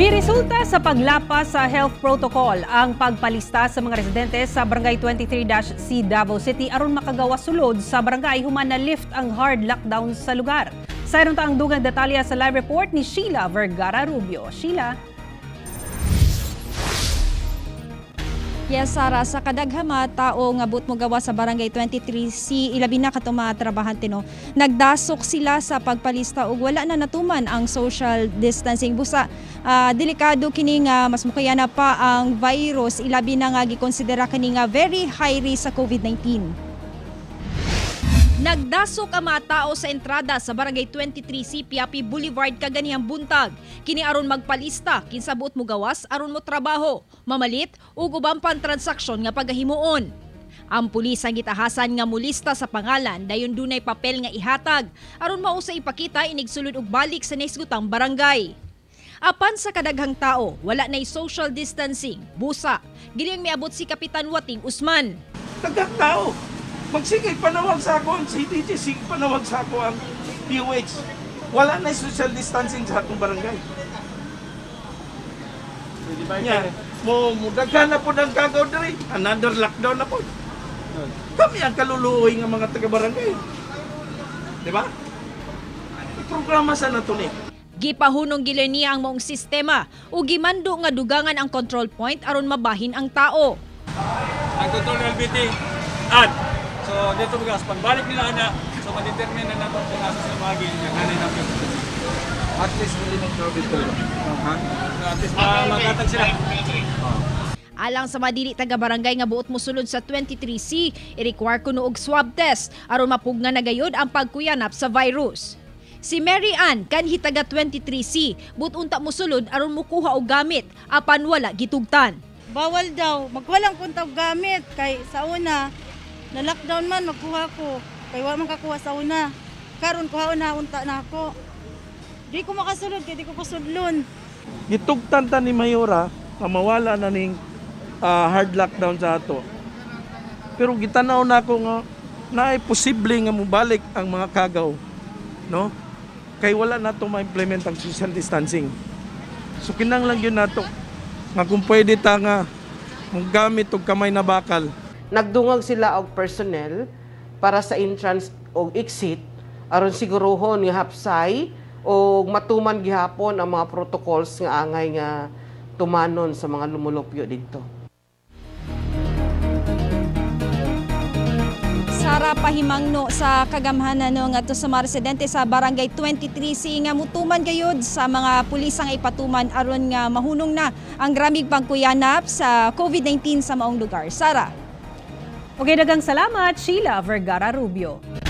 Miresulta sa paglapas sa health protocol ang pagpalista sa mga residente sa Barangay 23-C, Davao City aron makagawas sulod sa barangay human na lift ang hard lockdown sa lugar. Sayran ta ang dugang detalye sa live report ni Sheila Vergara Rubio. Sheila. Yes, Sara, sa kadaghang mga tao nga buot mo gawas sa Barangay 23C, ilabi na katong mga trabahante, no. Nagdasok sila sa pagpalista ug wala na natuman ang social distancing. Busa delikado kini nga mas mukayana pa ang virus, ilabi na nga gikonsidera kini nga very high risk sa COVID-19. Nagdasok ang mga tao sa entrada sa Barangay 23C Piapi Boulevard kaganihang buntag. Kini aron magpalista kinsa buot mo gawas aron mo trabaho, mamalit ug uban pang transaksyon nga pagahimuon. Ang pulis ang gitahasan nga mulista sa pangalan, dayon dunay papel nga ihatag aron mao sa ipakita inigsulod og balik sa nahisgutang barangay. Apan sa kadaghang tao, wala nay social distancing. Busa, giling miabot si Kapitan Wating Usman. Daghang tao. Magsige panawag sa ako ang CDG, sige panawag sa ako ang POH. Wala na social distancing sa atong barangay. Nya, mo daghan na pod ang kagaw diri. Another lockdown na pod. Kami ang kaluluoy nga mga taga-barangay. Di ba? Programa sa nato ni. Gipahunong giloy niya ang maong sistema ug gimando nga dugangan ang control point aron mabahin ang tao. Ang control LBT add. So dito bagas pagbalik nila ana, so ma-determine na nato kung asa sila maagi niya nanay na. At least hindi ng COVID to. Ha? So, at least magatag sila. Alang sa madili taga barangay nga buot mosulod sa 23C, i-require kuno og swab test aron mapugnan na gayod ang pagkuyanap sa virus. Si Mary Ann kanhi taga 23C, buot unta mosulod aron mukuha og gamit apan wala gitugtan. Bawal daw. Magwalang punta og gamit kay sa una na lockdown man magkuha ko. Kay wa man kakuha sa una. Karon kuha na unta na ako. Di ko makasulod kay di ko pasudlon. Gitugtan ta ni Mayora nga mawala na ning hard lockdown sa ato. Pero gitanaw na ako nga naay posible nga mobalik ang mga kagaw, no? Kay wala nato ma-implement ang social distancing. So kinahanglan gyud nato nga kung pwede ta nga gamit og kamay na bakal. Nagdungag sila og personnel para sa entrance og exit aron siguruhon nga hapsay og matuman gihapon ang mga protocols nga angay nga tumanon sa mga lumulupyo didto. Sara, pahimangno sa kagamhanan, no, ngadto sa mga residente sa Barangay 23C nga mutuman gayud sa mga pulis ang ipatuman aron nga mahunong na ang gramig pagkuyanap sa COVID-19 sa maong lugar. Sara. Okay, daghang salamat, Sheila Vergara Rubio.